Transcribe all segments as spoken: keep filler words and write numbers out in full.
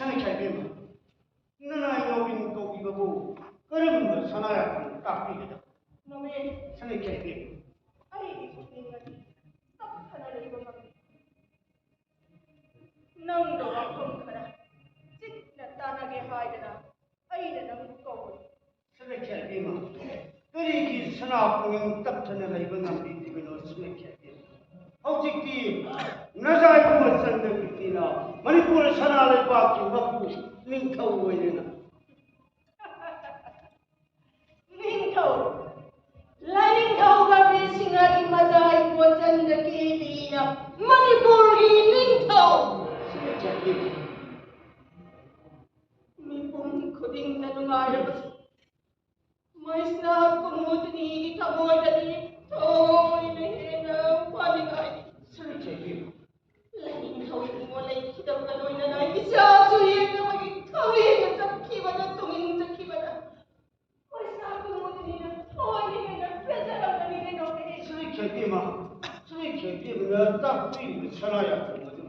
ꯁꯅꯥ ꯏꯕꯦꯝꯃ, ꯅꯅꯥꯏ ꯅꯥꯎꯕꯤꯅ ꯀꯧꯕꯤꯕꯕꯨ ꯀꯔꯝꯕ ꯁꯅꯥ ꯌꯥꯊꯪ ꯇꯥꯛꯄꯤꯒꯗꯕ? ꯅꯥꯎꯕꯤ, ꯁꯅꯥ ꯏꯕꯦꯝꯃ꯫ ꯑꯩꯒꯤ ꯄꯨꯛꯅꯤꯡ ꯑꯗꯤ ꯇꯞꯊꯅ ꯂꯩꯕ ꯉꯝꯗꯦ꯫ ꯅꯪꯒ ꯋꯥꯐꯝ ꯈꯔ ꯆꯤꯛꯅ ꯇꯥꯟꯅꯒꯦ ꯍꯥꯏꯗꯅ ꯑꯩꯅ ꯅꯪꯕꯨ ꯀꯧꯕꯅꯤ꯫ ꯁꯅꯥ ꯏꯕꯦꯝꯃ, ꯀꯔꯤꯒꯤ ꯁꯅꯥ ꯄꯨꯛꯅꯤꯡ ꯇꯞꯊꯅ ꯂꯩꯕ ꯉꯝꯕꯤꯗ꯭ꯔꯤꯕꯅꯣ, ꯁꯅꯥ ꯏꯕꯦꯝꯃ? ꯍꯧꯖꯤꯛꯇꯤ ꯅꯖꯥꯏꯕꯨ ꯃꯆꯟꯗ ꯀꯤꯔꯇꯤꯅ ꯃꯅꯤꯄꯨꯔ ꯁꯅꯥ ꯂꯩꯕꯥꯛꯀꯤ ꯃꯄꯨ ꯅꯤꯡꯊꯧ ꯑꯣꯏꯔꯦꯅ꯫ ꯅꯤꯡꯊꯧ, ꯂꯥꯏꯅꯤꯡꯊꯧ ꯒꯝꯚꯤꯔ ꯁꯤꯡꯍꯒꯤ ꯃꯖꯥꯏ ꯕꯣꯆꯟꯗ ꯀꯤꯔꯇꯤꯅ ꯃꯅꯤꯄꯨꯔꯒꯤ ꯅꯤꯡꯊꯧ꯫ ꯃꯤꯄꯨꯝ ꯈꯨꯗꯤꯡꯅ ꯅꯨꯡꯉꯥꯏꯔꯕꯁꯨ, ꯃꯩꯁꯅꯥ ꯀꯨꯃꯨꯗꯅꯤꯒꯤ ꯊꯃꯣꯏꯗꯗꯤ ꯊꯣꯏꯅ ꯍꯦꯟꯅ ꯋꯥꯅꯤꯡꯉꯥꯏ꯫ ꯂꯥꯏꯅꯤꯡꯊꯧ ꯏꯕꯨꯡꯉꯣ ꯂꯩꯈꯤꯗꯕꯒ ꯂꯣꯏꯅꯅ ꯏꯆꯥꯁꯨ ꯌꯦꯡꯅꯕꯒꯤ ꯈꯪꯂꯦꯟꯅ ꯆꯠꯈꯤꯕꯅ, ꯇꯨꯃꯤꯟ ꯆꯠꯈꯤꯕꯅ ꯃꯩꯁꯅꯥ ꯀꯨꯃꯨꯗꯅꯤꯅ ꯊꯣꯏꯅ ꯍꯦꯟꯅ ꯄꯦꯟꯖꯔꯝꯒꯅꯤ ꯀꯩꯅꯣ꯫ ꯁꯅꯥ ꯏꯕꯦꯝꯃ, ꯁꯅꯥ ꯏꯕꯦꯝꯃꯅ ꯇꯥꯛꯄꯤꯔꯤꯕ ꯁꯅꯥ ꯌꯥꯊꯪ ꯑꯗꯨ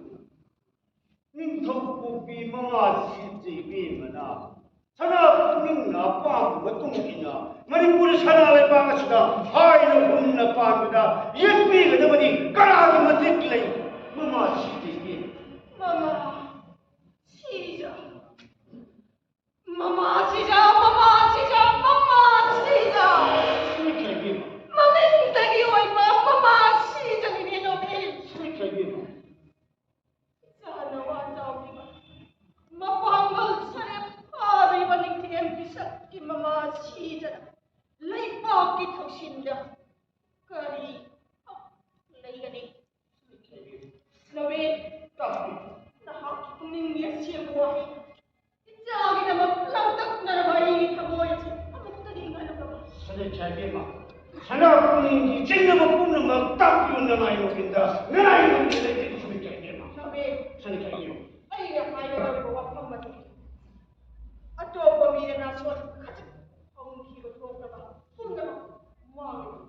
ꯅꯤꯡꯊꯧ ꯄꯣꯛꯄꯤ ꯃꯃꯥ ꯁꯤꯗ꯭ꯔꯤ ꯏꯕꯦꯝꯃꯅ ꯁꯅꯥ ꯄꯨꯛꯅꯤꯡꯅ ꯑꯄꯥꯝꯕ ꯃꯇꯨꯡ ꯏꯟꯅ ꯃꯅꯤꯄꯨꯔ ꯁꯅꯥ ꯂꯩꯕꯥꯛ ꯑꯁꯤꯗ ꯍꯥꯏꯅ ꯍꯨꯝꯅ ꯄꯥꯟꯕꯗ ꯌꯦꯛꯄꯤꯒꯗꯕꯅꯤ꯫ ꯀꯅꯥꯒꯤ ꯃꯇꯤꯛ ꯂꯩ? ꯃꯃꯥ ꯁꯤꯗ꯭ꯔꯤ ꯏꯕꯦꯝꯃ꯫ ꯃꯃꯥ ꯁꯤꯖ, ꯃꯃꯥ ꯁꯤꯖ, ꯃꯃꯥ ꯁꯤꯖ, ꯃꯃꯥ ꯁꯤꯖ꯫ ꯁꯅꯥ ꯏꯕꯦꯝꯃ꯫ ꯃꯃꯤꯡꯗꯒꯤ ꯑꯣꯏꯕ ꯃꯃꯥ ꯁꯤꯖꯅꯤꯅꯦ ꯅꯣꯕꯦꯜ꯫ ꯁꯅꯥ ꯏꯕꯦꯝꯃ꯫ ꯏꯆꯥꯅ ꯋꯥ ꯆꯥꯎꯔꯤꯕ, ꯃꯄꯥꯡꯒꯜ ꯁꯔꯦꯞ ꯐꯥꯔꯤꯕ ꯅꯤꯡꯊꯦꯝ ꯄꯤꯁꯛꯀꯤ ꯃꯃꯥ ꯁꯤꯖꯅ ꯂꯩꯕꯥꯛꯀꯤ ꯊꯧꯁꯤꯟꯗ ꯀꯔꯤ ꯍꯛ ꯂꯩꯒꯅꯤ? ꯅꯣꯕꯦꯜ, ꯅꯍꯥꯛꯀꯤ ꯄꯨꯛꯅꯤꯡꯒꯤ ꯑꯁꯦꯡꯕ ꯋꯥꯍꯩ, ꯏꯆꯥꯒꯤꯗꯃꯛ ꯂꯥꯡꯇꯛꯅꯔꯕ ꯑꯩꯒꯤ ꯊꯃꯣꯏ ꯑꯁꯤ ꯑꯃꯨꯛꯇꯗꯤ ꯏꯪꯍꯜꯂꯨꯕ꯫ ꯁꯅꯥ ꯏꯕꯦꯝꯃ, ꯁꯅꯥ ꯄꯨꯛꯅꯤꯡꯒꯤ ꯆꯤꯡꯅꯕ ꯄꯨꯝꯅꯃꯛ ꯇꯥꯛꯄꯤꯌꯨ ꯅꯅꯥꯏ ꯅꯣꯕꯦꯜꯗ, ꯅꯅꯥꯏ ꯅꯣꯕꯦꯜꯗ ꯂꯩꯇꯦ, ꯁꯅꯥ ꯏꯕꯦꯝꯃ꯫ ꯅꯣꯕꯦꯜ, ꯁꯅꯥ ꯏꯕꯦꯝꯃ꯫ ꯑꯩꯅ ꯍꯥꯏꯒꯗꯧꯔꯤꯕ ꯋꯥꯐꯝ ꯑꯗꯨ ꯑꯇꯣꯞꯄ ꯃꯤꯗ ꯅꯥꯁꯣꯟ ꯈꯖꯤꯛ ꯐꯪꯈꯤꯕ ꯊꯣꯛꯂꯕ ꯄꯨꯝꯅꯃꯛ ꯃꯥꯡꯂꯦ꯫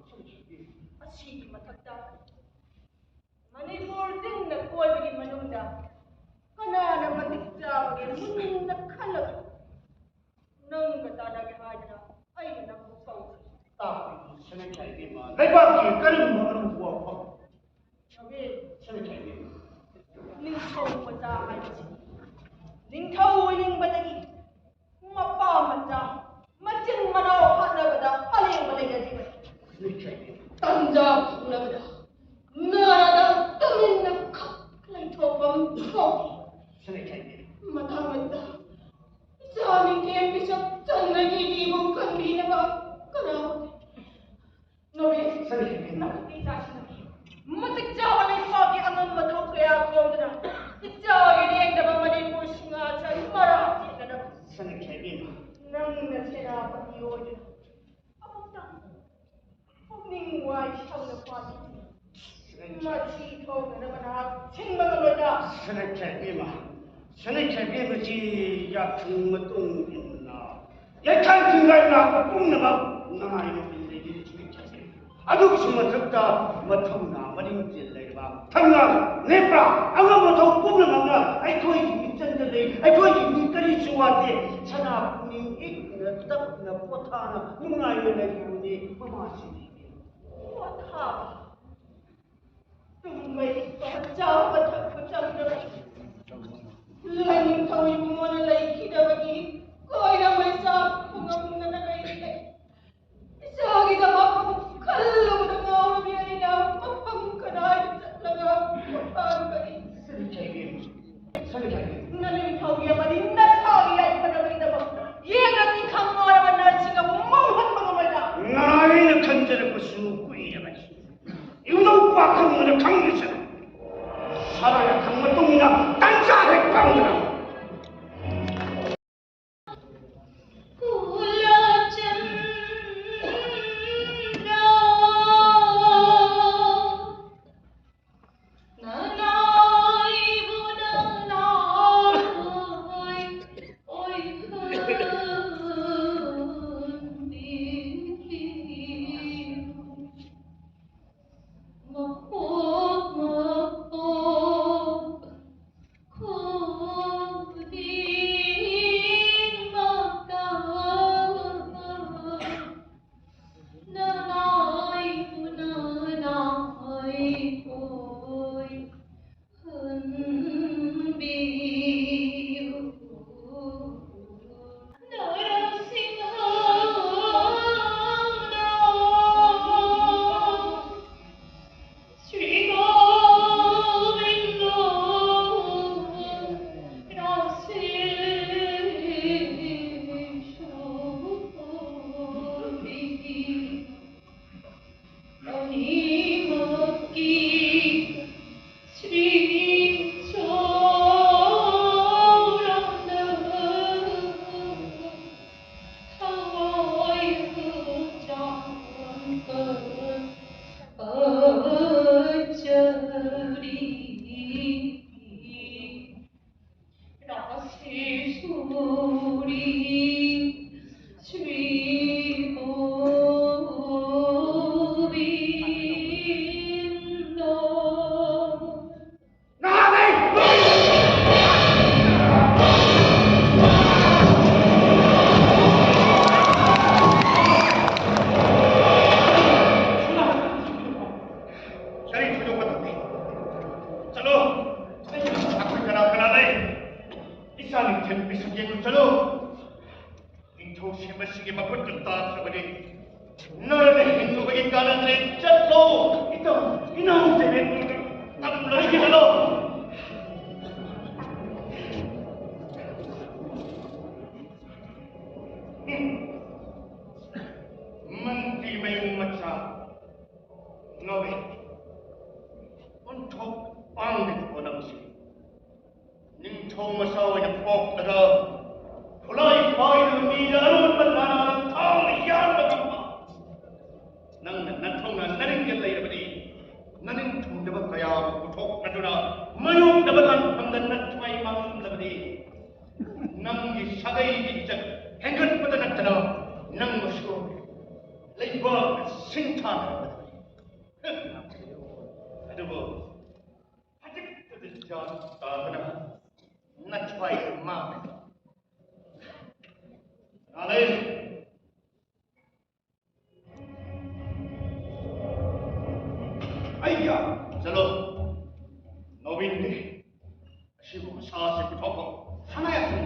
ꯑꯁꯤꯒꯤ ꯃꯊꯛꯇ ꯃꯅꯤꯄꯨꯔ ꯇꯤꯡꯅ ꯀꯣꯏꯕꯒꯤ ꯃꯅꯨꯡꯗ ꯀꯅꯥꯅ ꯃꯇꯤꯛ ꯆꯥꯕꯒꯦ? ꯃꯁꯤ ꯊꯣꯛꯅꯅꯕ ꯅꯍꯥꯛ ꯁꯤꯟꯕ ꯉꯝꯂꯣꯏꯗ꯭ꯔꯥ? ꯁꯅꯥꯈꯩ ꯏꯕꯦꯝꯃ, ꯁꯅꯥꯈꯩ ꯏꯕꯦꯝꯃꯁꯤ ꯌꯥꯊꯪ ꯃꯇꯨꯡ ꯏꯟꯅ ꯌꯥꯊꯪ ꯊꯤꯡꯒꯥꯏ ꯂꯥꯛꯄ ꯄꯨꯝꯅꯃꯛ ꯅꯨꯡꯉꯥꯏꯅ ꯂꯩꯔꯤꯕꯁꯤꯡ ꯆꯠꯂꯤ꯫ ꯑꯗꯨꯒꯤꯁꯨ ꯃꯊꯛꯇ ꯃꯊꯧꯅꯥ ꯃꯔꯤꯡ ꯆꯦꯜ ꯂꯩꯔꯕ ꯊꯧꯅꯥ ꯅꯦꯄ꯭ꯔꯥ ꯑꯉꯝ ꯑꯊꯧ ꯄꯨꯝꯅꯃꯛꯅ ꯑꯩꯈꯣꯏꯒꯤ ꯃꯤꯆꯪꯗ ꯂꯩ꯫ ꯑꯩꯈꯣꯏꯒꯤ ꯃꯤ ꯀꯔꯤꯁꯨ ꯋꯥꯠꯇꯦ꯫ ꯁꯅꯥ ꯄꯨꯛꯅꯤꯡ ꯏꯪꯅ ꯇꯞꯅ ꯄꯣꯊꯥꯅ ꯅꯨꯡꯉꯥꯏꯅ ꯂꯩꯔꯤꯕꯅꯤ ꯃꯃꯥꯁꯤꯡ꯫ ꯄꯣꯊꯥꯕ? ꯇꯨꯝꯕ ꯍꯤꯞꯄ ꯆꯥꯕ ꯊꯛꯄ ꯆꯪꯗꯕ ꯂꯥꯏꯅꯤꯡꯊꯧ ꯏꯕꯨꯡꯉꯣꯅ ꯂꯩꯈꯤꯗꯕꯒꯤ ꯀꯣꯏꯅ ꯃꯩꯆꯥꯛ ꯈꯨꯡꯒꯪꯗꯅ ꯂꯩꯔꯦ꯫ ꯏꯆꯥꯒꯤꯗꯃꯛ ꯑꯃꯨꯛ ꯈꯜꯂꯨꯕꯗ ꯉꯥꯎꯔꯕꯤ ꯑꯩꯅ ꯃꯐꯝ ꯀꯗꯥꯏꯗ ꯆꯠꯂꯒ ꯄꯣꯊꯥꯔꯨꯒꯅꯤ? ꯅꯅꯤꯡꯊꯧꯒꯤ ꯑꯃꯗꯤ ꯅꯁꯥꯒꯤ ꯌꯥꯏꯐꯅꯕꯒꯤꯗꯃꯛ ꯌꯦꯡꯂꯗꯤ ꯈꯪꯉꯣꯏꯔꯕ ꯅꯔꯁꯤꯡ ꯑꯃꯨꯛ ꯃꯥꯡꯍꯟꯕ ꯉꯝꯂꯣꯏꯗ꯭ꯔꯥ? ꯅꯥꯏꯅ ꯈꯟꯖꯔꯛꯄꯁꯨ ꯀꯨꯏꯔꯕꯅꯤ꯫ ꯏꯕꯨꯡꯉꯣ ꯄꯥꯈꯪꯕꯅ ꯈꯪꯗ꯭ꯔꯤꯁꯤꯅ ꯁꯔꯥꯏ ꯈꯪ ꯃꯇꯨꯡꯗ ꯇꯟꯖꯥ ꯍꯦꯛ ꯐꯪꯗꯅ Suri Sri Govindo. ꯀꯔꯤ ꯊꯣꯏꯗꯣꯛꯄ ꯇꯧꯗꯦ꯫ ꯆꯠꯂꯣ꯫ ꯑꯩꯈꯣꯏ ꯀꯅꯥ ꯀꯅꯥ ꯂꯩ? ꯏꯆꯥ ꯅꯤꯡꯊꯤꯅ ꯄꯤꯁꯛ ꯌꯦꯡꯂꯨ ꯆꯠꯂꯨ꯫ ꯅꯤꯡꯊꯧꯁꯤ ꯃꯁꯤꯒꯤ ꯃꯈꯨꯠꯇ ꯇꯥꯈ꯭ꯔꯕꯅꯤ꯫ ꯅꯪꯅ ꯍꯤꯡꯂꯨꯕꯒꯤ ꯀꯥꯟꯅꯗ꯭ꯔꯦ꯫ ꯆꯠꯂꯣ꯫ ꯏꯇꯥꯎ, ꯏꯅꯥꯎ ꯇꯦꯕꯦꯟ ꯇꯝꯂꯣꯏꯒꯦ ꯆꯠꯂꯣ꯫ ꯃꯟꯇ꯭ꯔꯤ ꯃꯌꯨꯝ ꯃꯆꯥ ꯉꯥꯎꯋꯦ꯫ ꯑꯣꯟꯊꯣꯛ ꯄꯥꯡꯗꯦꯀꯣ ꯅꯪꯁꯦ꯫ ꯅꯤꯡꯊꯧ ꯃꯆꯥ ꯑꯣꯏꯅ ꯄꯣꯛꯂꯒ ꯈꯨꯠꯂꯥꯏ ꯄꯥꯏꯗꯕ ꯃꯤꯗ ꯑꯔꯣꯟꯕ ꯂꯥꯟꯅ ꯊꯥꯡꯅ ꯌꯥꯟꯕꯒꯨꯝꯕ꯫ ꯅꯪꯅ ꯅꯊꯧꯅ ꯅꯔꯤꯡꯗ ꯂꯩꯔꯕꯗꯤ ꯅꯅꯤꯡ ꯊꯨꯡꯗꯕ ꯀꯌꯥ ꯑꯃ ꯄꯨꯊꯣꯛꯅꯗꯨꯅ ꯃꯥꯌꯣꯛꯅꯕ ꯂꯥꯟꯐꯝꯗ ꯅꯊ꯭ꯋꯥꯏ ꯃꯥꯡꯂꯝꯂꯕꯗꯤ ꯅꯪꯒꯤ ꯁꯥꯒꯩ ꯏꯖꯠ ꯍꯦꯟꯒꯠꯄꯗ ꯅꯠꯇꯅ ꯅꯪꯕꯨꯁꯨ ꯂꯩꯕꯥꯛꯅ ꯁꯤꯡꯊꯥꯅꯔꯕꯗꯤ꯫ ꯑꯗꯨꯕꯨ ꯍꯧꯖꯤꯛꯇꯗꯤ ꯒ꯭ꯌꯥꯟ ꯇꯥꯕꯅ ꯅꯊ꯭ꯋꯥꯏ ꯃꯥꯡꯂꯦ꯫ ꯅꯥꯂꯩ! ꯑꯩꯌꯥ! ꯆꯠꯂꯣ꯫ ꯅꯥꯎꯕꯤꯅꯦ꯫ ꯑꯁꯤꯒꯨꯝꯕ ꯁꯥꯁꯦ ꯄꯨꯊꯣꯛꯈꯣ꯫ ꯁꯅꯥ ꯌꯥꯁꯦ꯫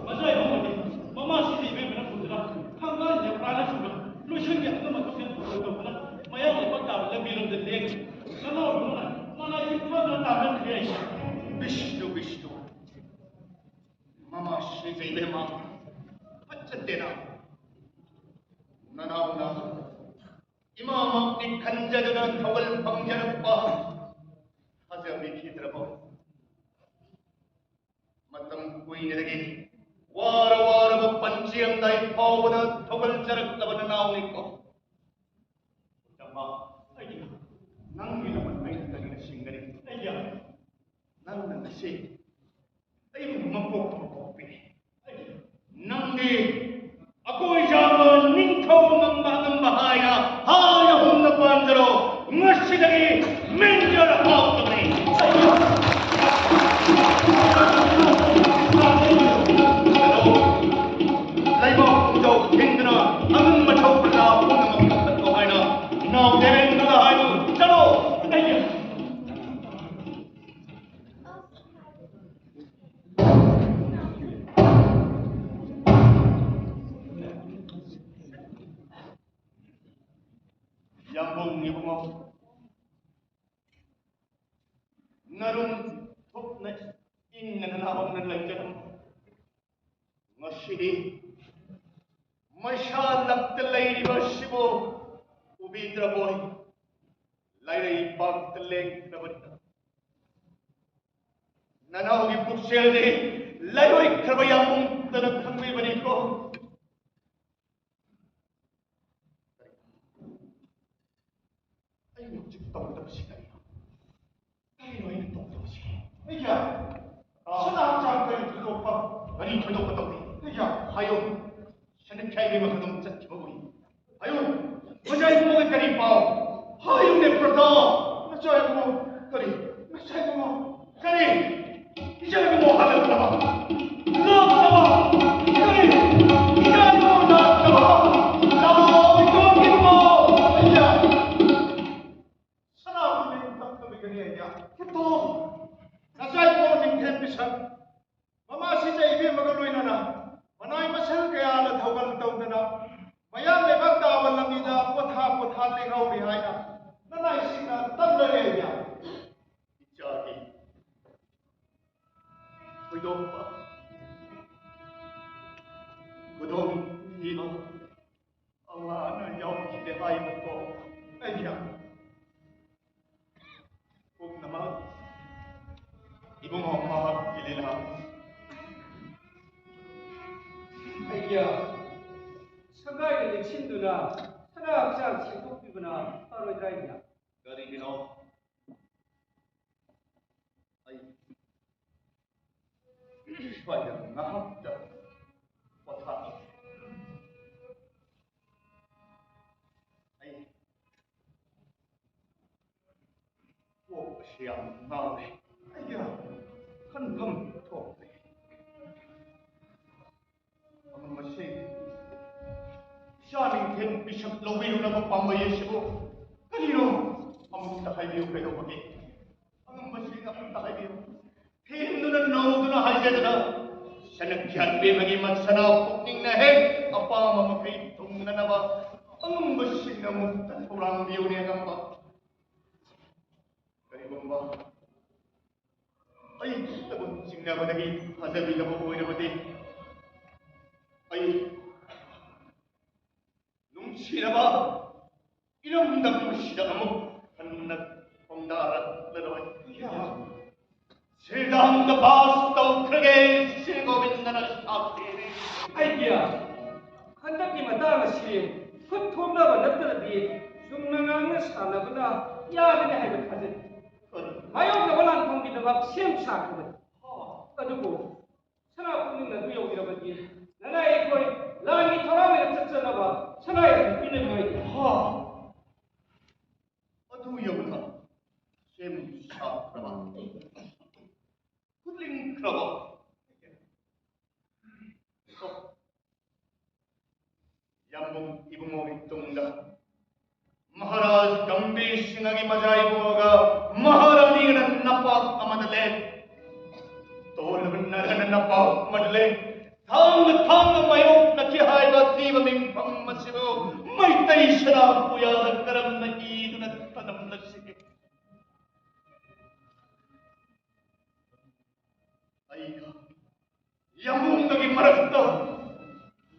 ꯃꯆꯥ ꯏꯕꯨꯡꯉꯣꯗꯤ ꯃꯃꯥꯁꯤꯗꯤ ꯏꯕꯦꯝꯃꯅ ꯄꯨꯗꯨꯅ ꯊꯥꯡꯒꯥꯜꯁꯦ ꯄ꯭ꯔꯥꯟꯅ ꯁꯨꯕ ꯂꯣꯏꯁꯪꯒꯤ ꯑꯗꯨꯝ ꯑꯗꯨꯝ ꯍꯦꯟ ꯄꯨꯔꯣꯏ ꯇꯧꯗꯅ ꯃꯌꯥꯡ ꯂꯩꯕꯥꯛ ꯇꯥꯕ ꯂꯝꯕꯤꯔꯣꯝꯗ ꯂꯦꯡꯉꯤ꯫ ꯅꯅꯥꯎ ꯏꯕꯨꯡꯉꯣꯅ ꯃꯅꯥꯏꯁꯤ ꯐꯗꯅ ꯇꯥꯡꯍꯟꯈ꯭ꯔꯦ ꯑꯩꯁꯦ꯫ ꯕꯤꯁꯅꯨ, ꯕꯤꯁꯅꯨ꯫ ꯃꯃꯥ ꯁꯤꯖꯩ ꯏꯕꯦꯝꯃ꯫ ꯐꯠꯖꯗꯦꯅ꯫ ꯅꯅꯥꯎꯅ ꯏꯃꯥꯃꯛꯅꯤ ꯈꯟꯖꯗꯨꯅ ꯊꯧꯒꯜ ꯐꯪꯖꯔꯛꯄ ꯊꯥꯖꯕꯤꯈꯤꯗ꯭ꯔꯕꯣ? ꯃꯇꯝ ꯊꯥꯏꯅꯗꯒꯤ ꯋꯥꯔ ꯋꯥꯔꯕ ꯄꯟꯆꯦꯟꯗꯥꯏ ꯐꯥꯎꯕꯗ ꯊꯧꯒꯜꯖꯔꯛꯂꯕ ꯅꯅꯥꯎꯅꯤꯀꯣ꯫ ꯆꯝꯕ, ꯑꯩ ꯅꯪꯒꯤ ꯂꯃꯟ ꯑꯩꯅ ꯀꯔꯤꯅ ꯁꯤꯡꯒꯅꯤ? ꯑꯩ ꯅꯪꯅ ꯉꯁꯤ ꯑꯩꯕꯨ ꯃꯄꯣꯛ ꯑꯃ ꯄꯣꯛꯄꯤꯔꯦ꯫ ꯅꯪꯗꯤ ꯑꯩꯈꯣꯏ ꯌꯥꯝꯕ ꯅꯤꯡꯊꯧ ꯉꯝꯕ ꯑꯉꯝꯕ ꯍꯥꯏꯅ ꯍꯥꯏ ꯑꯍꯨꯝꯅ ꯄꯥꯟꯖꯔꯣ꯫ ꯉꯁꯤꯗꯒꯤ ꯃꯦꯟꯖꯔ ꯍꯥꯎꯇꯕꯅꯤ꯫ ꯂꯩꯕꯥꯛ ꯄꯨꯝꯖꯥꯎ ꯊꯤꯡꯗꯨꯅ ꯑꯉꯝꯕ ꯊꯧ ꯄ꯭ꯔꯖꯥ ꯄꯨꯝꯅꯃꯛ ꯀꯟꯈꯠꯂꯣ ꯍꯥꯏꯅ ꯅꯥꯎ ꯗꯦꯕꯦꯟꯗ꯭ꯔꯗ ꯍꯥꯏꯅ ꯆꯠꯂꯣ꯫ ꯌꯥꯝꯕꯨꯡ ꯏꯕꯨꯡꯉꯣ, ꯅꯔꯨꯝ ꯊꯨꯞꯅ ꯏꯪꯅ ꯅꯅꯥꯎꯅ ꯂꯩꯖꯔꯝꯃꯨ꯫ ꯉꯁꯤꯗꯤ ꯃꯩꯁꯥ ꯂꯝꯇ ꯂꯩꯔꯤꯕ ꯑꯁꯤꯕꯨ ꯎꯕꯤꯗ꯭ꯔꯕꯣꯏ? ꯂꯩꯔꯩꯕꯥꯛꯇ ꯂꯦꯡꯈ꯭ꯔꯕꯅꯤꯅ ꯅꯅꯥꯎꯒꯤ ꯄꯨꯛꯆꯦꯜꯗꯤ ꯂꯩꯔꯣꯏꯈ꯭ꯔꯕ ꯌꯥꯝꯕꯨꯡꯇꯅ ꯈꯪꯕꯤꯕꯅꯤꯀꯣ꯫ ꯑꯩꯅ ꯍꯧꯖꯤꯛ ꯇꯧꯒꯗꯕꯁꯤ ꯀꯔꯤꯅꯣ? ꯀꯔꯤꯅꯣ ꯑꯩꯅ ꯇꯧꯒꯗꯕꯁꯤ? ꯑꯩꯒꯤ ꯁꯅꯥ ꯍꯛꯆꯥꯡ ꯀꯔꯤ ꯊꯣꯏꯗꯣꯛꯄ, ꯀꯔꯤ ꯊꯣꯏꯗꯣꯛꯄ ꯇꯧꯗꯦ? ꯑꯩꯒꯤ ꯍꯥꯏꯌꯨ꯫ ꯁꯅꯤꯈꯥꯏꯒꯤ ꯃꯈꯥꯗ ꯆꯠꯈꯤꯕ ꯎꯏ꯫ ꯍꯥꯏꯌꯨ꯫ ꯃꯆꯥ ꯏꯕꯨꯡꯉꯣꯒꯤ ꯀꯔꯤ ꯄꯥꯎ? ꯍꯥꯏꯌꯨꯅꯦ ꯄ꯭ꯔꯇꯥꯞ꯫ ꯃꯆꯥ ꯏꯕꯨꯡꯉꯣ ꯀꯔꯤ? ꯃꯆꯥ ꯏꯕꯨꯡꯉꯣ ꯀꯔꯤ? ꯏꯆꯥ ꯏꯕꯨꯡꯉꯣ ꯍꯜꯂꯛꯇꯕ? ꯂꯥꯛꯇꯕ? ꯀꯔꯤ? ꯏꯆꯥ ꯏꯕꯨꯡꯉꯣ ꯂꯥꯛꯇꯕ? ꯂꯥꯛꯑꯣ ꯏꯆꯥ ꯏꯕꯨꯡꯉꯣ꯫ ꯑꯩꯌꯥ꯫ ꯁꯅꯥꯕꯨ ꯅꯤꯡꯊꯝ ꯊꯝꯕꯤꯒꯅꯤ ꯑꯩꯌꯥ꯫ ꯈꯤꯇꯣ꯫ ꯅꯆꯥ ꯏꯕꯨꯡꯉꯣ ꯅꯤꯡꯊꯦꯝ ꯃꯤꯁꯛ꯫ ꯃꯃꯥꯁꯤꯗ ꯏꯕꯦꯝꯃꯒ ꯂꯣꯏꯅꯅ ꯃꯅꯥꯏ ꯃꯁꯜ ꯀꯌꯥꯅ ꯊꯧꯒꯜ ꯇꯧꯗꯅ ꯃꯌꯥꯡ ꯂꯩꯕꯥꯛ ꯇꯥꯕ ꯂꯝꯕꯤꯗ ꯄꯣꯊꯥ ꯄꯣꯊꯥ ꯂꯦꯡꯍꯧꯔꯤ ꯍꯥꯏꯅ ꯅꯅꯥꯏꯁꯤꯡꯅ ꯇꯝꯂꯔꯦ ꯑꯩꯌꯥ꯫ ꯏꯆꯥꯒꯤ ꯊꯣꯏꯗꯣꯛꯄ ꯏꯌꯥ, ꯁꯒꯥꯏꯗ ꯂꯦꯛꯁꯤꯟꯗꯨꯅ ꯁꯅꯥ ꯍꯛꯆꯥꯡ ꯁꯦꯡꯗꯣꯛꯄꯤꯕꯅ ꯐꯔꯣꯏꯗ꯭ꯔꯥ, ꯏꯌꯥ? ꯀꯔꯤꯒꯤꯅꯣ? ꯑꯩ ꯁ꯭ꯋꯥꯏꯗ ꯉꯥꯏꯍꯥꯛꯇ ꯄꯣꯊꯥꯒꯦ꯫ ꯑꯩ ꯀꯣꯛ ꯑꯁꯤ ꯌꯥꯝ ꯉꯥꯎꯔꯦ꯫ ꯑꯩꯌꯥ, ꯈꯟꯐꯝ ꯊꯣꯛꯇ꯭ꯔꯦ꯫ ꯑꯉꯝꯕꯁꯤꯡ, ꯏꯆꯥ ꯅꯤꯡꯊꯦꯝ ꯕꯤꯁꯞ ꯂꯧꯕꯤꯔꯨꯅꯕ ꯄꯥꯝꯕꯩ ꯑꯁꯤꯕꯨ ꯀꯔꯤꯅꯣ? ꯑꯃꯨꯛꯇ ꯍꯥꯏꯕꯤꯌꯨ, ꯀꯩꯗꯧꯕꯒꯦ? ꯑꯉꯝꯕꯁꯤꯡ, ꯑꯃꯨꯛꯇ ꯍꯥꯏꯕꯤꯌꯨ꯫ ꯊꯦꯝꯗꯨꯅ ꯅꯧꯗꯨꯅ ꯍꯥꯏꯖꯗꯅ, ꯁꯅꯥ ꯒ꯭ꯌꯥꯟ ꯄꯤꯕꯒꯤ ꯃꯁꯅꯥ ꯄꯨꯛꯅꯤꯡꯅ ꯍꯦꯛ ꯑꯄꯥꯝꯕ ꯃꯈꯩ ꯊꯨꯡꯅꯅꯕ ꯑꯉꯝꯕꯁꯤꯡꯅ ꯑꯃꯨꯛꯇ ꯊꯧꯔꯥꯡꯕꯤꯌꯨꯅꯦ, ꯑꯉꯝꯕ꯫ ꯀꯔꯤꯒꯨꯝꯕ ꯑꯩ ꯈꯨꯠꯇꯕꯨ ꯆꯤꯡꯅꯕꯗꯒꯤ ꯊꯥꯖꯕꯤꯗꯕ ꯑꯣꯏꯔꯕꯗꯤ, ꯑꯩ ꯅꯨꯡꯁꯤꯔꯕ ꯏꯔꯝꯗꯝ ꯑꯁꯤꯗ ꯑꯃꯨꯛ ꯍꯟꯅ ꯈꯣꯡꯗꯥꯔꯛꯂꯔꯣꯏ꯫ ꯁꯤꯔꯗꯥꯝꯗ ꯕꯥꯁ ꯇꯧꯈ꯭ꯔꯒꯦ, ꯁ꯭ꯔꯤ ꯒꯣꯕꯤꯟꯗꯅ ꯁꯥꯈꯤꯅꯤ꯫ ꯑꯩꯒꯤ ꯍꯟꯗꯛꯀꯤ ꯃꯇꯥꯡ ꯑꯁꯤ ꯈꯨꯠ ꯊꯣꯛꯅꯕ ꯅꯠꯇ꯭ꯔꯗꯤ ꯆꯨꯝꯅ ꯉꯥꯡꯅ ꯁꯥꯟꯅꯕꯅ ꯌꯥꯒꯅꯤ ꯍꯥꯏꯕ ꯊꯥꯖꯩ꯫ ꯃꯥꯌꯣꯛꯅꯕ ꯂꯥꯟꯐꯝꯒꯤꯗꯃꯛ ꯁꯦꯝ ꯁꯥꯈꯤꯕꯅꯤ꯫ ꯑꯗꯨꯕꯨ ꯁꯅꯥ ꯄꯨꯛꯅꯤꯡ ꯑꯗꯨ ꯌꯧꯕꯤꯔꯕꯗꯤ ꯅꯅꯥꯏ ꯑꯩꯈꯣꯏ ꯂꯥꯟꯒꯤ ꯊꯧꯔꯥꯡ ꯑꯣꯏꯅ ꯆꯠꯆꯅꯕ ꯁꯅꯥ ꯌꯥꯝꯅ ꯄꯤꯅꯅꯤꯡꯉꯥꯏ꯫ ꯍꯥ! ꯑꯗꯨ ꯌꯧꯅ ꯁꯦꯝ ꯁꯥꯈ꯭ꯔꯕ, ꯈꯨꯠꯂꯤꯡꯈ꯭ꯔꯕ꯫ ꯌꯥꯝꯕꯨꯡ ꯏꯕꯨꯡꯉꯣꯒꯤ ꯇꯨꯡꯗ ꯃꯍꯥꯔꯥꯖ ꯒꯝꯚꯤꯔ ꯁꯤꯡꯍꯒꯤ ꯃꯖꯥ ꯏꯕꯨꯡꯉꯣꯒ ꯃꯍꯥꯔꯥꯅꯤꯒꯅ ꯅꯄꯥꯛ ꯑꯃꯗ ꯂꯦꯞ꯫ ꯇꯣꯜꯂꯕ ꯅꯔꯒꯅ ꯅꯄꯥꯛ ꯑꯃꯗ ꯂꯦꯞ꯫ ꯊꯥꯡꯅ ꯊꯥꯡꯅ ꯃꯥꯌꯣꯛꯅꯈꯤ ꯍꯥꯏꯕ ꯑꯊꯤꯕ ꯃꯤꯡꯐꯝ ꯑꯁꯤꯕꯨ ꯃꯩꯇꯩ ꯁꯅꯥ ꯄꯨꯌꯥꯗ ꯀꯔꯝꯅ ꯏꯗꯨꯅ ꯊꯅꯝꯂꯁꯤꯒꯦ? ꯑꯩꯒ ꯌꯥꯝꯕꯨꯡꯒꯒꯤ ꯃꯔꯛꯇ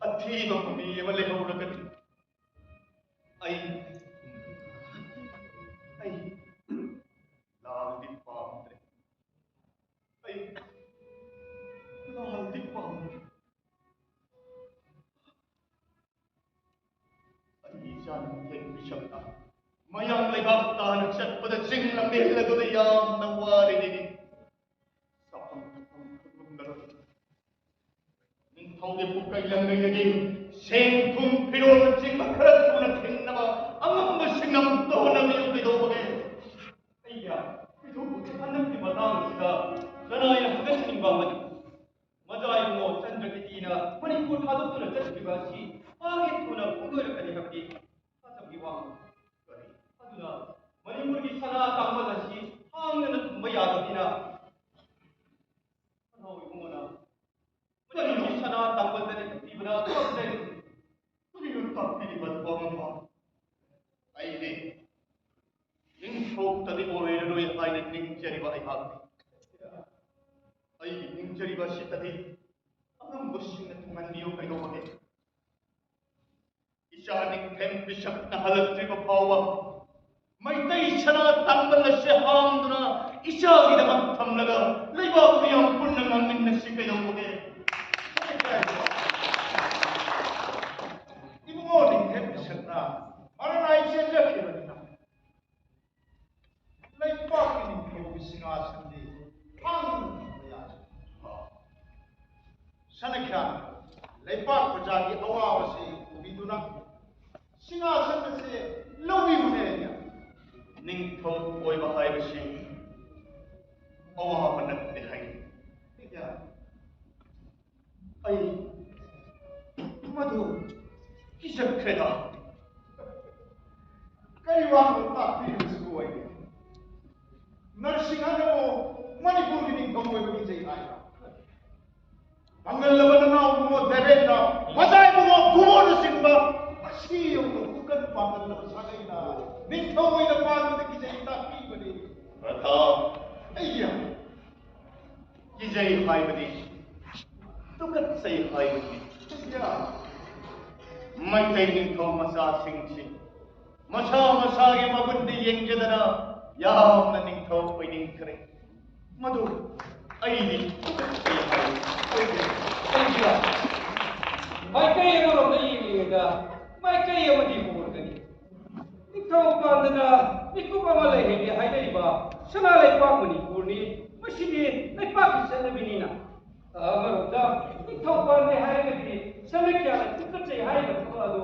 ꯑꯊꯤꯕ ꯃꯃꯤ ꯑꯃ ꯂꯩꯍꯧꯔꯒꯗꯤ ꯑꯩ, ꯑꯩ ꯂꯥꯜꯗꯤ ꯄꯥꯝꯗ꯭ꯔꯦ꯫ ꯑꯩ ꯂꯥꯜꯗꯤ ꯄꯥꯝꯗ꯭ꯔꯦ꯫ ꯃꯌꯥꯡ ꯂꯩꯕꯥꯛ ꯇꯥꯅ ꯆꯠꯄꯗ ꯆꯤꯡ ꯂꯝꯕꯦꯜ ꯑꯗꯨꯗ ꯌꯥꯝꯅ ꯋꯥꯔꯤꯅꯤ꯫ ꯆꯥꯐꯝ ꯊꯛꯐꯝ ꯈꯪꯂꯝꯂꯔꯣꯏ꯫ ꯅꯤꯡꯊꯧꯒꯤ ꯄꯨꯀꯩ ꯂꯪꯒꯩꯗꯒꯤ ꯁꯦꯟ ꯊꯨꯝ ꯐꯤꯔꯣꯜꯅꯆꯤꯡꯕ ꯈꯔ ꯊꯨꯅ ꯊꯤꯡꯅꯕ ꯑꯉꯝꯕꯁꯤꯡꯅ ꯑꯃꯨꯛꯇ ꯍꯣꯠꯅꯕꯤꯌꯨ꯫ ꯀꯩꯗꯧꯕꯒꯦ? ꯑꯩꯌꯥ, ꯀꯩꯗꯧꯕꯒꯦ? ꯍꯟꯗꯛꯀꯤ ꯃꯇꯥꯡꯁꯤꯗ ꯀꯅꯥꯅ ꯍꯪꯒꯠꯆꯅꯤꯡꯕ ꯑꯃꯅꯤ? ꯃꯖꯥ ꯏꯕꯨꯡꯉꯣ ꯆꯟꯗ꯭ꯔꯀꯤꯇꯤꯅ ꯃꯅꯤꯄꯨꯔ ꯊꯥꯗꯣꯛꯇꯨꯅ ꯆꯠꯈꯤꯕ ꯑꯁꯤ ꯃꯥꯒꯤ ꯊꯨꯅ ꯐꯣꯡꯗꯣꯏꯔꯛꯀꯅꯤ ꯍꯥꯏꯕꯗꯤ ꯊꯥꯖꯕꯒꯤ ꯋꯥ ꯉꯝꯗꯦ꯫ ꯑꯗꯨꯅ ꯃꯅꯤꯄꯨꯔꯒꯤ ꯁꯅꯥ ꯇꯥꯡꯕꯜ ꯑꯁꯤ ꯍꯥꯡꯗꯅ ꯊꯝꯕ ꯌꯥꯗꯕꯅꯤꯅ ꯃꯖꯥ ꯏꯕꯨꯡꯉꯣꯅ ꯃꯅꯤꯄꯨꯔꯒꯤ ꯁꯅꯥ ꯇꯥꯡꯕꯜꯗ ꯂꯤꯈꯠꯄꯤꯕꯅ ꯐꯖꯩ꯫ ꯀꯔꯤꯅꯣ ꯇꯥꯛꯄꯤꯔꯤꯕ ꯅꯨꯄꯥ ꯑꯃ? ꯑꯩꯗꯤ ꯅꯤꯡꯊꯧꯇꯗꯤ ꯑꯣꯏꯔꯔꯣꯏ ꯍꯥꯏꯅ ꯅꯤꯡꯖꯔꯤꯕ ꯑꯩꯍꯥꯛꯅꯤ꯫ ꯑꯩꯒꯤ ꯅꯤꯡꯖꯔꯤꯕ ꯑꯁꯤꯇꯗꯤ ꯑꯉꯝꯕꯁꯤꯡꯅ ꯊꯨꯡꯍꯟꯕꯤꯌꯨ꯫ ꯀꯩꯗꯧꯕꯒꯦ? ꯏꯆꯥ ꯅꯤꯡꯊꯦꯝ ꯕꯤꯁꯛꯅ ꯍꯜꯂꯛꯇ꯭ꯔꯤꯕ ꯐꯥꯎꯕ ꯃꯩꯇꯩ ꯁꯅꯥ ꯇꯥꯡꯕꯜ ꯑꯁꯤ ꯍꯥꯡꯗꯨꯅ ꯏꯆꯥꯒꯤꯗꯃꯛ ꯊꯝꯂꯒ ꯂꯩꯕꯥꯛ ꯃꯤꯌꯥꯝ ꯄꯨꯟꯅ ꯉꯥꯡꯃꯤꯟꯅꯁꯤ꯫ ꯀꯩꯗꯧꯕꯒꯦ? ꯏꯕꯨꯡꯉꯣ ꯅꯤꯡꯊꯦꯝ ꯕꯤꯁꯛꯅ ꯃꯔꯥꯅꯥꯏ ꯆꯦꯟꯖꯈꯤꯕꯅꯤꯅ ꯂꯩꯄꯥꯛꯀꯤ ꯅꯤꯡꯊꯧꯒꯤ ꯁꯤꯡꯍꯥꯁꯟꯗꯤ ꯍꯥꯡꯗꯨꯅ ꯊꯝꯕ ꯌꯥꯗꯦ꯫ ꯁꯅꯈ꯭ꯌꯥꯟ ꯂꯩꯄꯥꯛ ꯄ꯭ꯔꯖꯥꯒꯤ ꯑꯋꯥꯕꯁꯤ ꯎꯕꯤꯗꯨꯅ ꯁꯤꯡꯍꯥꯁꯟ ꯑꯁꯤ ꯂꯧꯕꯤꯕꯅꯦ꯫ ꯅꯤꯡꯊꯧ ꯑꯣꯏꯕ ꯍꯥꯏꯕꯁꯤ ꯑꯋꯥꯕ ꯅꯠꯇꯦ ꯍꯥꯏ꯫ ꯑꯩ ꯃꯗꯨ ꯀꯤꯖꯈ꯭ꯔꯦꯗ꯫ ꯀꯔꯤ ꯋꯥꯅꯣ ꯇꯥꯛꯄꯤꯔꯤꯕꯁꯤꯕꯨ ꯑꯩ? ꯅꯔꯁꯤꯡꯍꯅꯕꯨ ꯃꯅꯤꯄꯨꯔꯒꯤ ꯅꯤꯡꯊꯧ ꯑꯣꯏꯕ ꯀꯤꯖꯩ ꯍꯥꯏꯕ? ꯄꯥꯡꯒꯜꯂꯕ ꯅꯅꯥꯎ ꯏꯕꯨꯡꯉꯣ ꯗꯦꯕꯦꯟꯗ꯭ꯔ, ꯃꯆꯥ ꯏꯕꯨꯡꯉꯣ ꯀꯨꯃꯣꯔꯅꯆꯤꯡꯕ ꯑꯁꯤ ꯌꯧꯅ ꯄꯨꯀꯟ ꯄꯥꯡꯒꯜꯂꯕ ꯁꯥꯒꯩꯅ ꯅꯤꯡꯊꯧ ꯑꯣꯏꯅ ꯄꯥꯟꯕꯗ ꯀꯤꯖꯩ ꯇꯥꯛꯄꯤꯕꯅꯤ꯫ ꯄ꯭ꯔꯇꯥꯞ, ꯑꯩꯒꯤ ꯀꯤꯖꯩ ꯍꯥꯏꯕꯅꯤ, ꯇꯨꯀꯠꯆꯩ ꯍꯥꯏꯕꯅꯤ꯫ ꯃꯩꯇꯩ ꯅꯤꯡꯊꯧ ꯃꯆꯥꯁꯤꯡꯁꯤ ꯃꯁꯥ ꯃꯁꯥꯒꯤ ꯃꯒꯨꯟꯗ ꯌꯦꯡꯖꯗꯅ ꯌꯥꯝꯅ ꯅꯤꯡꯊꯧ ꯑꯣꯏꯅꯤꯡꯈ꯭ꯔꯦ꯫ ꯃꯗꯨ ꯑꯩꯗꯤ ꯇꯨꯀꯠꯆꯩ ꯍꯥꯏꯕꯅꯤ꯫ ꯑꯩꯗꯤ, ꯑꯩꯗꯤ ꯃꯥꯏꯀꯩ ꯑꯃꯔꯣꯝꯗ ꯌꯦꯡꯂꯤꯉꯩꯗ ꯃꯥꯏꯀꯩ ꯑꯃꯗꯤ ꯍꯣꯡꯂꯛꯀꯅꯤ꯫ ꯅꯤꯡꯊꯧ ꯄꯥꯟꯗꯅ ꯃꯤꯀꯨꯞ ꯑꯃ ꯂꯩꯍꯩꯗꯦ ꯍꯥꯏꯅꯔꯤꯕ ꯁꯅꯥ ꯂꯩꯕꯥꯛ ꯃꯅꯤꯄꯨꯔꯅꯤ꯫ ꯃꯁꯤꯗꯤ ꯂꯩꯄꯥꯛꯀꯤ ꯆꯠꯅꯕꯤꯅꯤꯅ꯫ ꯑꯃꯔꯣꯝꯗ ꯅꯤꯡꯊꯧ ꯄꯥꯟꯗꯦ ꯍꯥꯏꯔꯒꯗꯤ ꯁꯅꯥ ꯀꯌꯥꯅ ꯇꯨꯀꯠꯆꯩ ꯍꯥꯏꯔꯤꯕ ꯊꯕꯛ ꯑꯗꯣ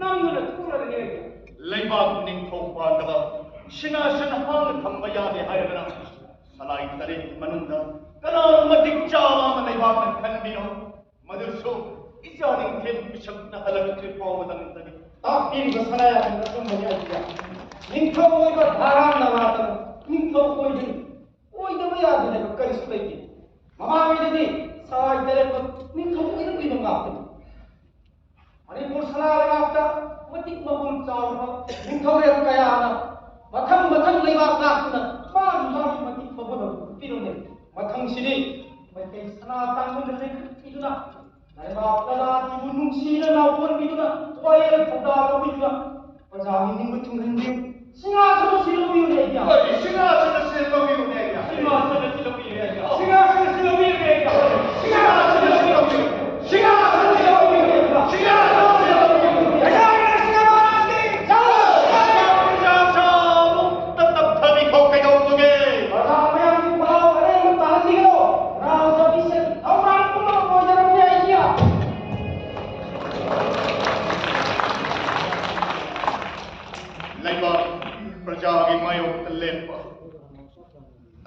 ꯅꯝꯗꯨꯅ ꯊꯣꯛꯂꯒꯅꯤ ꯍꯥꯏꯕ꯫ ꯂꯩꯕꯥꯛ ꯅꯤꯡꯊꯧ ꯄꯥꯟꯗꯕ ꯁꯤꯅꯥ ꯁꯟ ꯍꯥꯡꯅ ꯊꯝꯕ ꯌꯥꯗꯦ ꯍꯥꯏꯔꯒꯅ ꯁꯂꯥꯏ ꯇꯔꯦꯠꯀꯤ ꯃꯅꯨꯡꯗ ꯀꯅꯥꯅ ꯃꯇꯤꯛ ꯆꯥꯕ ꯑꯃ ꯂꯩꯕꯥꯛꯅ ꯈꯟꯕꯤꯅꯣ? ꯃꯗꯨꯁꯨ ꯏꯆꯥ ꯅꯤꯡꯊꯦꯝ ꯕꯤꯁꯞꯅ ꯍꯜꯂꯛꯇ꯭ꯔꯤ ꯐꯥꯎꯕꯗꯪꯗꯅꯤ꯫ ꯇꯥꯛꯄꯤꯔꯤꯕ ꯁꯅꯥ ꯌꯥꯝꯅ ꯑꯆꯨꯝꯕꯅꯤ ꯑꯩꯒꯤꯗ꯫ ꯅꯤꯡꯊꯧ ꯑꯣꯏꯕ ꯙꯥꯔꯥ ꯅꯥꯂꯥꯗ ꯅꯤꯡꯊꯧ ꯑꯣꯏꯕꯅꯤ꯫ ꯑꯣꯏꯗꯕ ꯌꯥꯗꯦ ꯍꯥꯏꯕ ꯀꯔꯤꯁꯨ ꯂꯩꯇꯦ꯫ ꯃꯃꯥꯡꯉꯩꯗꯗꯤ ꯁꯂꯥꯏ ꯇꯔꯦꯠꯃꯛ ꯅꯤꯡꯊꯧ ꯑꯣꯏꯔꯛꯂꯤꯕ ꯉꯥꯛꯇꯅꯤ꯫ ꯃꯅꯤꯄꯨꯔ ꯁꯅꯥ ꯂꯩꯕꯥꯛꯇ ꯃꯇꯤꯛ ꯃꯒꯨꯟ ꯆꯥꯎꯔꯕ ꯅꯤꯡꯊꯧꯔꯦꯜ ꯀꯌꯥꯅ ꯃꯊꯪ ꯃꯊꯪ ꯂꯩꯕꯥꯛ ꯉꯥꯛꯇꯨꯅ ꯃꯥꯒꯤ ꯃꯥꯒꯤ ꯃꯇꯤꯛ ꯃꯒꯨꯟ ꯑꯗꯨ ꯎꯠꯄꯤꯔꯝꯂꯦ꯫ ꯃꯊꯪꯁꯤꯗꯤ ꯃꯩꯇꯩ ꯁꯅꯥ ꯇꯥꯡꯕꯅ ꯂꯩꯈꯠꯄꯤꯗꯨꯅ ꯂꯩꯕꯥꯛ ꯂꯂꯥꯟꯕꯨ ꯅꯨꯡꯁꯤꯅ ꯂꯥꯎꯊꯣꯟꯕꯤꯗꯨꯅ ꯋꯥꯌꯦꯜ ꯊꯧꯗꯥ ꯂꯧꯕꯤꯗꯨꯅ ꯄ꯭ꯔꯖꯥꯒꯤ ꯅꯤꯡꯕ ꯊꯨꯡꯍꯟꯕꯤꯌꯨ꯫ ꯁꯤꯡꯍꯥꯁꯅ ꯁꯤ ꯂꯧꯕꯤꯌꯨꯅꯦ ꯑꯩꯒꯤ꯫ ꯍꯣꯏ, ꯁꯤꯡꯍꯥꯁꯅ ꯁꯤ ꯂꯧꯕꯤꯌꯨꯅꯦ ꯑꯩꯒꯤ꯫ ꯁꯤꯡꯍꯥꯁꯅ ꯁꯤ ꯂꯧꯕꯤꯌꯨꯅꯦ ꯑꯩꯒꯤ꯫ ꯁꯤꯡꯍꯥꯁꯅ ꯁꯤ ꯂꯧꯕꯤꯌꯨꯅꯦ ꯑꯩꯒꯤ꯫ ꯁꯤꯡꯍꯥꯁꯅ ꯁꯤ ꯂꯧꯕꯤꯌꯨ꯫ ꯁꯤꯡꯍꯥꯁꯅ ꯁꯤ ꯂꯧꯕꯤꯌꯨꯅꯦ ꯑꯩꯒꯤ꯫ ꯁꯤꯡꯍꯥꯁꯅ ꯁꯤ ꯂꯧꯕꯤꯌꯨꯅꯦ꯫ ꯒꯖꯥꯅ ꯁꯤꯡꯍ ꯃꯍꯥꯔꯥꯖꯀꯤ ꯖꯥꯏ! ꯄ꯭ꯔꯖꯥ ꯁꯥꯃꯨꯛꯇ ꯇꯞꯊꯕꯤꯈꯣ ꯀꯩꯗꯧꯕꯒꯦ? ꯄ꯭ꯔꯖꯥ ꯃꯌꯥꯝꯒꯤ ꯃꯍꯥꯎ ꯑꯔꯦꯝꯕ ꯇꯥꯍꯟꯕꯤꯒꯅꯨ꯫ ꯔꯥꯖ ꯑꯚꯤꯁꯦꯛ ꯊꯧꯔꯥꯡ ꯄꯨꯝꯅꯃꯛ ꯂꯣꯏꯖꯔꯕꯅꯤ ꯑꯩꯒꯤ꯫ ꯂꯩꯕꯥꯛ ꯄ꯭ꯔꯖꯥꯒꯤ ꯃꯥꯌꯣꯛꯇ ꯂꯦꯞꯄ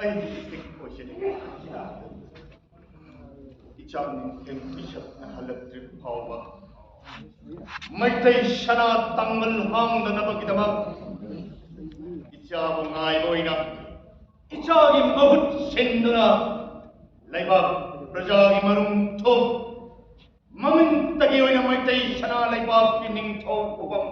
ꯑꯩꯒꯤ ꯏꯄꯤꯛ ꯑꯣꯏꯖꯅꯤꯡꯉꯤ꯫ ꯏꯆꯥ ꯅꯤꯡꯊꯦꯝ ꯕꯤꯁꯞꯅ ꯍꯜꯂꯛꯇ꯭ꯔꯤ ꯐꯥꯎꯕ ꯃꯩꯇꯩ ꯁꯅꯥ ꯇꯥꯡꯕ ꯂꯨꯍꯥꯡꯗꯅꯕꯒꯤꯗꯃꯛ ꯏꯆꯥꯕꯨ ꯉꯥꯏꯕ ꯑꯣꯏꯅ ꯏꯆꯥꯒꯤ ꯃꯍꯨꯠ ꯁꯤꯟꯗꯨꯅ ꯂꯩꯕꯥꯛ ꯄ꯭ꯔꯖꯥꯒꯤ ꯃꯔꯨꯝ ꯊꯣꯛ ꯃꯃꯤꯡꯇꯒꯤ ꯑꯣꯏꯅ ꯃꯩꯇꯩ ꯁꯅꯥ ꯂꯩꯕꯥꯛꯀꯤ ꯅꯤꯡꯊꯧ ꯎꯕꯝ